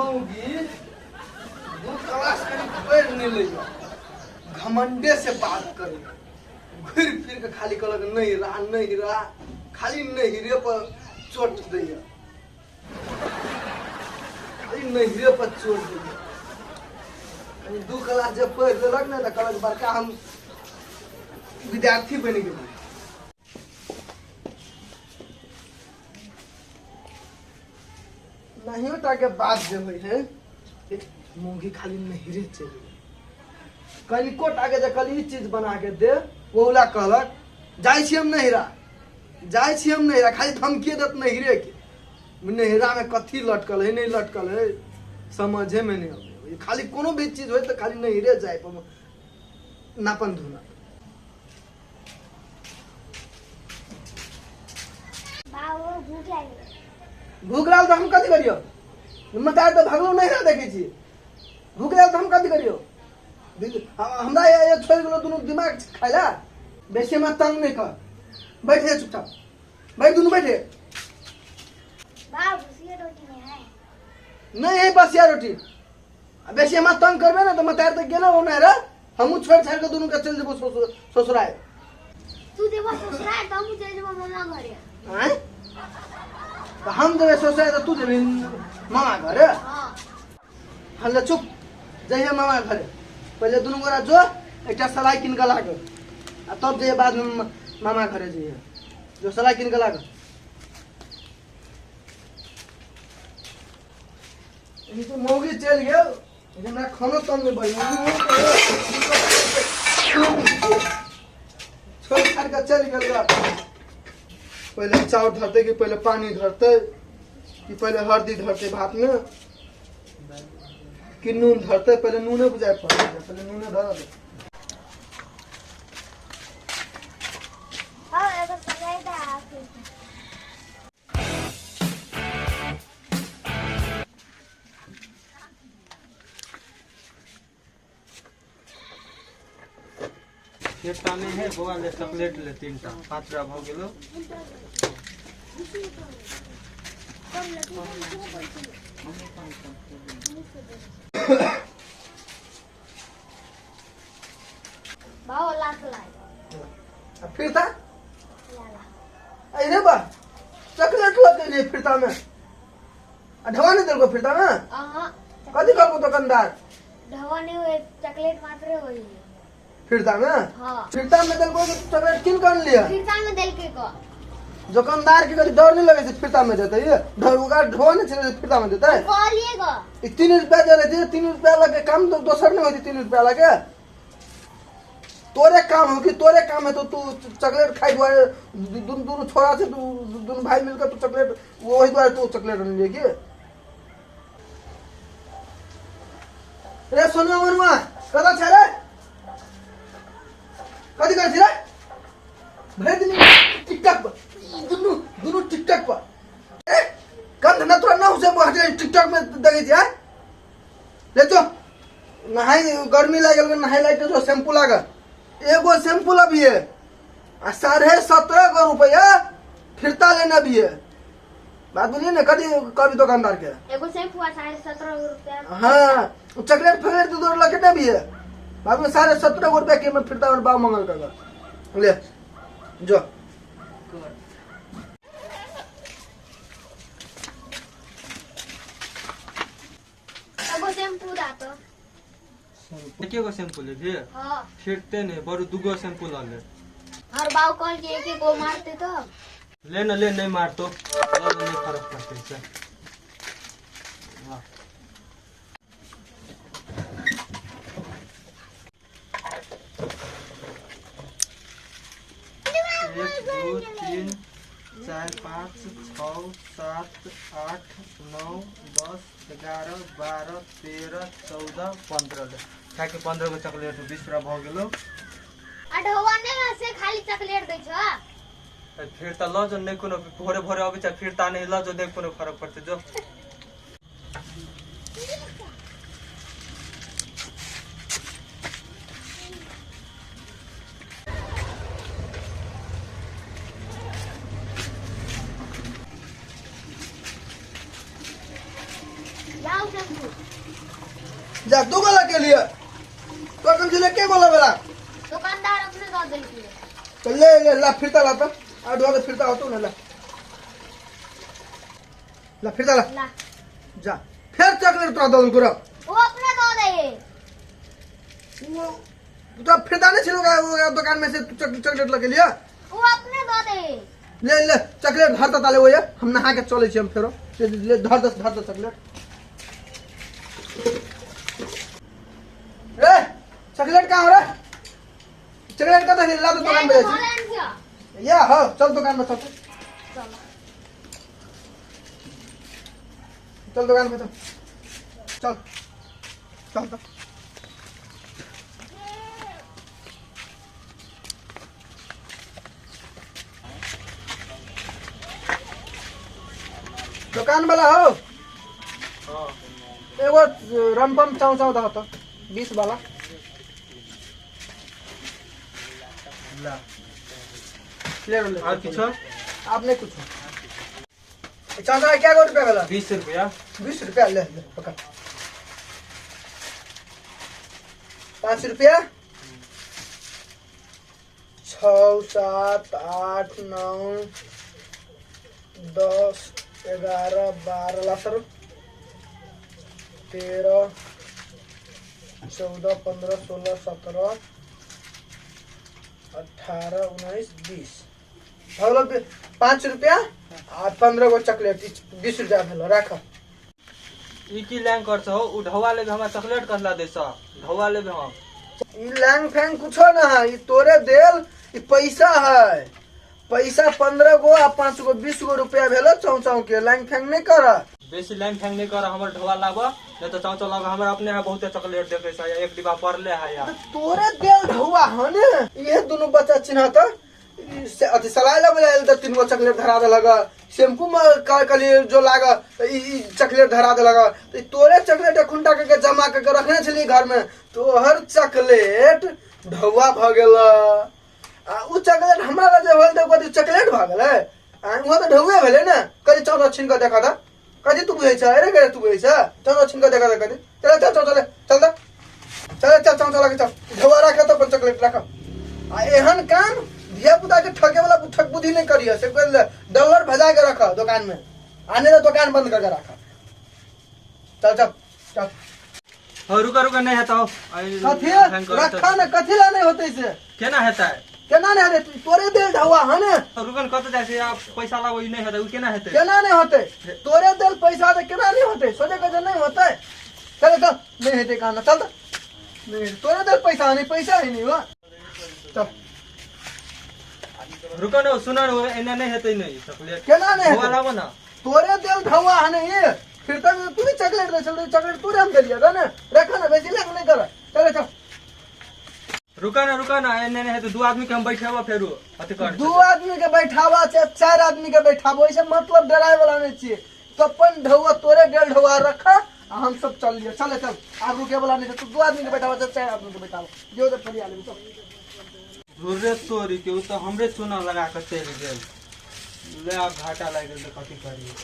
मौगी दू क्लास कनि पढ़ि नहि लैए, घमंडे से बात करे, घुरि फिर के खाली कहलक नहीं रहा नहीं रहा, खाली नहिरे पर चोट दैया, खाली नहिरे पर चोट दैया। कनि दू क्लास जब पढ़ि लेलक ने तऽ कहलक बड़का हम विद्यार्थी बनि गेली। नहियो टा के बात जे होइ है, एक मौगी खाली नहिरे चलि गेल। कनिको टा के जे कहली ई चीज बना के दे, ओहुला कहलक जाइ छी हम नहिरा, जाइ छी हम नहिरा, खाली धमकिए देत नहिरे के। नहिरा में कथी लटकल है नहीं लटकल है समझे में नहीं अबै। खाली कोनो भी चीज होइ तऽ खाली नहिरे जाय पर नापन धुना। बाबू भूख लागल। भूख लागल तऽ हम कथी करियौ? मतार तऽ भगलो नहीं ना देखै छी। भूख लागल तऽ हम कथी करियौ? हमरा ये छोड़ि गेलो दुनू दिमाग खाय ला। बेसी हमरा तंग नहीं कर, बैठ जा चुपचाप, बैठ दुनू बैठे। बाबू बसिया रोटी नहीं है। नहीं है बसिया रोटी। आ बेसी हमरा तंग करबे ना तऽ मतार तऽ गेलो ओने रे, हमहूँ छोड़ि छाड़ि कऽ दुनू के चलि जेबो ससुराल। तू जेबो ससुराल तऽ हमहूँ चलि जेबो मामा घरे। आँय? तऽ हम जेबै ससुराल तऽ तू जेबही मामा घरे? हाँ। हँ ले चुप, जइहे मामा घरे, पहिले दुनू गोरा जो एकटा सलाइ कीन कऽ लाग आ तब जइहे बादमे मामा घरे जइहे। जो सलाइ कीन कऽ लाग। ई तऽ मौगी चलि गेल, हमरा खानो तन नहि बढ़िया छोड़ि छाड़ि कऽ चलि गेल। पहिले चाउर धरतै कि पहिले पानि धरतै कि पहिले हरदी धरतै भातमे कि नून धरतै? पहिले नूने बुझाइ पड़तै, पहिले नूने धरऽ दे। हाँ एगो सगाई दा आके। एकटा नहि है बौआ, ले चॉकलेट ले, 3टा 5टा भऽ गेलो। बाबू लाख लाख। आ फिरता अरे बा चॉकलेट लऽ के एलियै फिरता में, आ ढवा नहीं देलको फिरता में? अहाँ। कथी कहलको दुकानदार? ढवा नहीं हुए, चॉकलेट मात्र होई फिरता में। हाँ। फिरता में देलको कि चॉकलेट किन कर लिया? फिरता में देलके को। दुकानदार के कथी डर नहीं लगे छै फिरता में देतै? ये डर ओकरा ढवा नहीं छलै फिरता में देतै? कहलिए गो। ई 3 रुपया दे रहे, 3 रुपया लगे काम तो दोसर नहीं होती। 3 रुपया लगे तोरे काम हो कि तोरे काम है तो तू चॉकलेट खाई दुआरे दुनू दुनू छोरा छै, दुनू भाई मिलकर तू चॉकलेट वही दुआरे तू चॉकलेट अनलियै की? रे सोनुआ मनुआ कतऽ छै रे? कथी करै छी रे? भरि दिन टिकटक पर ई दुनू दुनू टिकटक पर। ए कंध न तोरा न हुसे हटे टिकटक में देखै छी। आँय ले जो नहाई, गर्मी लागि गेल नहाई लागि जो शैम्पू लागल, एगो शैम्पू लबिए आ 17.5 गो रुपया फिरता लेने भी है। बात बुझलिए ने? कथी कहबी दुकानदार के? एगो शैम्पू आ 17.5 रुपया। हाँ, चॉकलेट फॉकलेट तो तोर लगे भी है, बाद में 17.5 गो रुपया के में फिरता और बाप मंगल कर ले जो। एगो शैम्पू दा तो। एके गो शैम्पू लेबही? हाँ। फिरते नहीं बड़ू 2 शैम्पू लऽ ले। हर बाऊ कहल कि एक एक गो मारते तो। ले न ले, नहीं मारतो, लऽ ले, नहीं फरक पड़तै से। वाह। एक दू तीन चारि पाँच छओ सात आठ नौ दस 11 12 13 14 15 ले खाके 15 गो चॉकलेट 20 रुपया भऽ गेलो। आ ढोवा नहीं से खाली चॉकलेट दै छो। फिर तऽ लऽ जो, नहि कोनो भोरे भोरे अबै छै फिर ता नहीं लऽ जो, नहि कोनो फरक पड़तै जो। लाओ शैम्पू। जा दू गो लके लिए तो कम से के गो लेबला। दुकानदार अपने दऽ देलकै। तो ले ले ला फिरता ला तो आ ढोआ तो फिरता होतो ना ला ला फिरता ला। ला। जा फिर चॉकलेट तोरा दऽ देलको रे। ओ अपने दऽ दे। वो तो फिरता नहीं छिलो वो दुकान में से चॉकलेट लगे लिया। ओ अपने दऽ दे। ले ले चॉकलेट धर ताले वो ये हम नहा के चले छी हम फेरो। ले ले धर दे चॉकलेट। रे चॉकलेट कहाँ हो रे? चॉकलेट कहाँ ला तो दुकान में जाई या हो चल दुकान में चल चल दुकान में चल चल चल चल। दुकान वाला हो एगो रमपम चाउ चाउ दह तो 20 वाला ला। ले ले। और किछो? आप नहीं कुछ चाउ चाउ क्या रुपया वाला? 20 रुपया। 20 रुपया ले ले पकड़। 5 रुपया 6 7 8 9 10 11 12 ला सर 13 14 15 16 17 18 19 20 भलो 5 रुपया आ 15 गो चॉकलेट 20 रुपया भेलो राख। ई की लैंग करछ हो? उ ढौआ लेबे हमरा चॉकलेट कसला देस? ढौआ लेबे हम। ई लैंग फैंग कुछो ना है, ई तोरे देल ई पैसा है। पैसा 15 गो आ 5 गो 20 गो रुपया भेलो चाउ चाउ के। लैंग फैंग नहीं कर, बेसी लैंग फैंग नहीं कर, हमर ढौआ लाब नहीं तो चाउ चाउ लाब। हमरा अपने यहाँ बहुते चॉकलेट देखे छ, एक डिब्बा पड़ले है यार। तोरे देल ढौआ है ने ये दोनों बच्चा चिन्ह त अथी सलाइ लेबे आयल त 3 गो चॉकलेट धरा देलक। शैम्पू में कहलिए जो लाग त ई चॉकलेट धरा देलक। त तोरे चॉकलेट खुंटा के जमा के रखने छलिए घर में, तोहर चॉकलेट ढौआ भ गेल। आ उ चॉकलेट हमरा लग जे होल त कथी चॉकलेट भ गेलै? आ उहाँ त ढौए भेलै ने। कथी चौदह छीन के देखा त कथी तू बुझै छ? अरे गे तू बुझै छ? 14 छीन के देखा त कथी? चल चल चल चल चल त चल चल चल चल चल ढौआ राख त अपन चॉकलेट राख। आ एहन काम धिया पुता के ठके वाला ठक बुद्धि नहीं करिय, से डॉलर भजा के रख दुकान में, आने तो दुकान बंद करके रख। चल चल चल। हो रुका रुका नहीं हेतौ। कथी रखा ना कथी ला नहीं होते से? केना हेतै? केना नहीं हेतै? तोरे देल ढौआ है ने। रुकन कत जाइ छै आप पैसा लाबो ई नहीं हेतै, उ केना हेतै? केना नहीं होते? तोरे देल पैसा दे केना नहीं होते? सोचे के नहीं होते। चल चल नहीं हेतै काना चल नहीं तोरे देल पैसा नहीं, पैसा है नहीं हुआ। चल रुकन हो सुन हो एना नहीं हेतै नहीं चॉकलेट केना नहीं ढौआ हेतै? लाबो ना। तोरे देल ढौआ है ने ये फिर तक तू भी चॉकलेट दे चल चॉकलेट तोरे हम देलिए ना रखा ना बेसी लग नहीं कर। चल चल रुका ना रुका ना एने नहीं हेतै। 2 आदमी के हम बैठेबो फेरू अथी कर। 2 आदमी के बैठावा छै 4 आदमी के बैठाबो, ऐसे मतलब डराए वाला नहीं छियै। तो अपन ढौआ तोरे गेल ढौआ रखा आ हम सब चल लियो। चले चल आब रुके वाला नहीं छै। तू 2 आदमी के बैठावा छै 4 आदमी के बैठाबो जो तो फरिया लेबी। चल झुर्रे तोरी के उ त हमरे चूना लगा के चलि गेल। ले आब घाटा लागि गेल त कथी करियै।